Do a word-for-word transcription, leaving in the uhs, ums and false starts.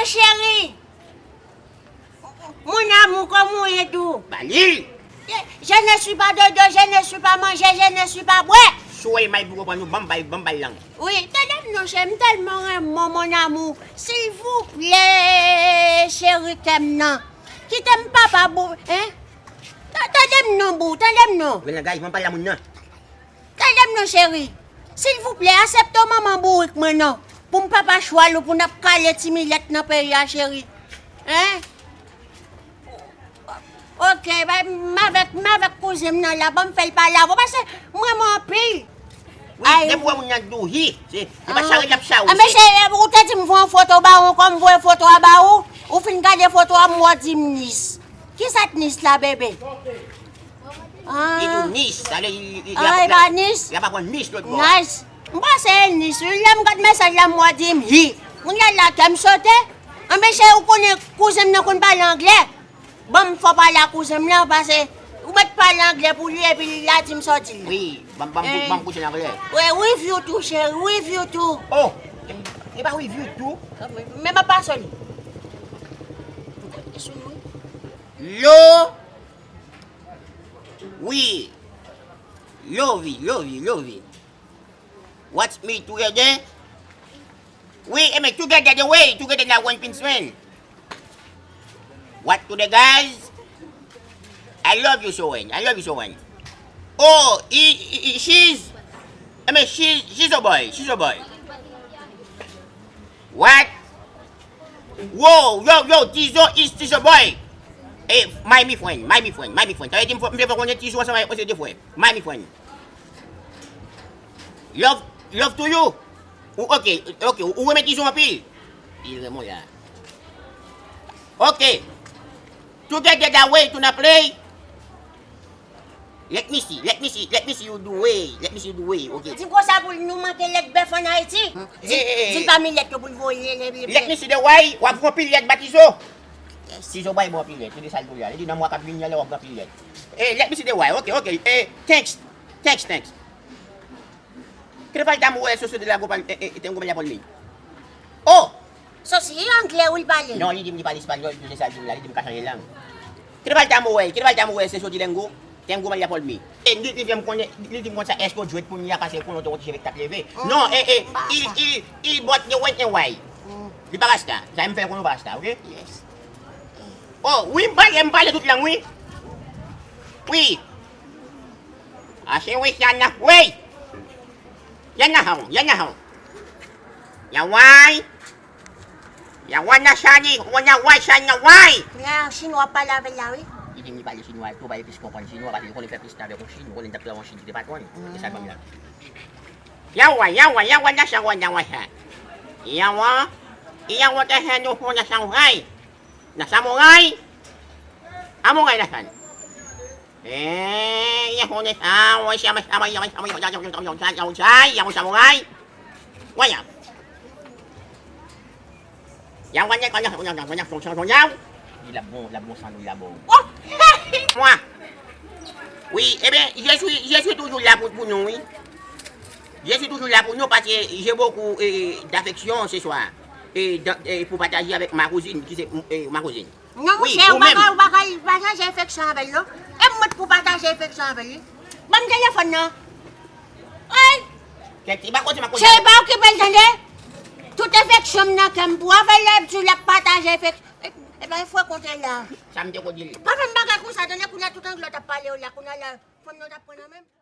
Cheri, mon amour, kòman w ye dou? Ba li l. Je ne suis pas dodo, je ne suis pas manger, je ne suis pas boire. Sou wè may pou konprann ou, ban m bay, ban m bay lang. Wi, tande m non, cheri, m tèlman renmen w, mon amour. Silvouplè, cheri, kè m nan. Kite m papa bou, hein? Ta-, tande m non, bou, tande m non. Grenn langaj, ban m pale a moun nan. Tande m non, cheri. Silvouplè, aksepte manman bourik mwen non. Pou m papa chwal ou, pou n ap kale ti milèt nan peyi a, cheri. Hein? Ok, bay, m avèk, m avèk kouzen m nan la, ban m fè l pale avè w, paske m renmen w anpil. Wi, depi w wè moun nan dou hi, se, se pa chare l ap chare w, se. Anben, cheri, ou te di m voye yon foto ba ou, kòm m voye foto a ba ou, ou fin gade foto a, m wè w di m nis. Kisa t nis la, bebe? Li di w nis, sa vle di li, li, li, li, li ap pran nis lòt bò. Nice. M panse e nis, wi. Lè m gad mesaj la, m wè di m hi. Kounye a la, kè m sote. Anben, cheri, ou konnen kouzen m nan konn pale anglè. Ban m fè w pale a kouzen m nan, paske ou mèt pale anglè pou li, epi l la di m sa w di l la. Wi, ban m, ban m, ban m kouzen anglè. Wi, review tou, cheri, review tou. Oh, e pa review tou. Men m ap pase li. Lo. Wi. Love, love, love. What's me together? Wi, e men together the way, together na one pinsman. What to the guys? I love you so well, I love you so well. Oh, he, he, he, she's, I mean, she's, she's a boy, she's a boy. What? Wow, yo, yo, Tizo is Tizo boy. Eh, my, my friend, my, my friend, my, my friend. Sa vle di m fè, m fè konnen Tizo ansanm avèk mesye de frè. My, my friend. Love, love to you. Ou, ok, ok, ou renmen Tizo anpil. Li renmen w la. Ok. Together that way to na play. Let me see, let me see, let me see you do way, let me see you do way, ok. Di m konsa pou l nou manke lèt bèf ann Ayiti. Di, di l pa milèt yo pou l voye lè, lè, lè. Let me see the way, w ap pran pil lèt ba Tizo. Yes. Tizo bay bon pil lèt, se de sa l tou la. Li di nan mwa k ap vini an, lè w ap pran pil lèt. Eh, let me see the way, ok, ok. Eh, thanks, thanks, thanks. Kile falta mo eso so de la gopa, eh, eh, tengo mala por mí. Oh! Sosi, e anglè wi l pale. Non, li di m li pale espanyòl, tou se sa l di m la, li di m ka chanje lang. Kile falta mo eso, kile falta mo eso so de lengo, tengo mala por mí. E li, li fè m konnen, li di m konsa, èske w jwèt kounye a, paske l konnen w te konn cheve k t ap leve. Non, eh, eh, il, il, il bought the white and white. Li pa rasta, sa m fè konnen w pa rasta, ok? Yes. Oh, wi, m pale, m pale tout lang, wi. Wi. Ashe we shana we. Yana hao, yana hao. Yawai. Yawana shani, wana wai shana wai. Kounye a chinwa ap pale avè l la, wi. Li di m li pale chinwa tou, pa li plis konprann chinwa, paske li konnen fè plis tan avèk yon chinwa, li t ap travay yon chin ki te patwòn. Se sa l ban m la. Yawa, yawa, yawa, na shawa, na wa sha. Yawa, yawa, ta sha no ho na shawa hai. Na shawa hai. Amo hai na shan. Eh, ya ho na shawa, shawa, shawa, yawa, shawa, yawa, shawa, yawa, shawa, yawa, shawa hai. Waya. Yawa, yawa, yawa, yawa, yawa, yawa, yawa, yawa. Li l ap bon, l ap bon san nou, l ap bon. Oh! Mwa. Wi, ebyen, je suis, je suis toujours là pour, pour nou, wi. Je suis toujours là pour nous parce que j'ai beaucoup, eh, d'affection ce soir. Eh, dans, eh, pour partager avec ma cousine, qui c'est, eh, ma cousine. Non, monchè, ou pa ka, ou pa ka pataje afeksyon avè l, non. E m mwen pou pataje afeksyon avè l, wi. Ban m telefòn nan. Oy! Kèt, e pa kote m ap kote. Cheri, pa okipe l, tande. Tout afeksyon m nan kè m pou avè l, lè l di w l ap pataje afeksyon. E, e pa fwe konte la. Sa m te ko di l. Pa fè m bagay konsa, tande, kounye a tout anglè w t ap pale yo la, kounye a la, fanm nan w t ap pran nan men m.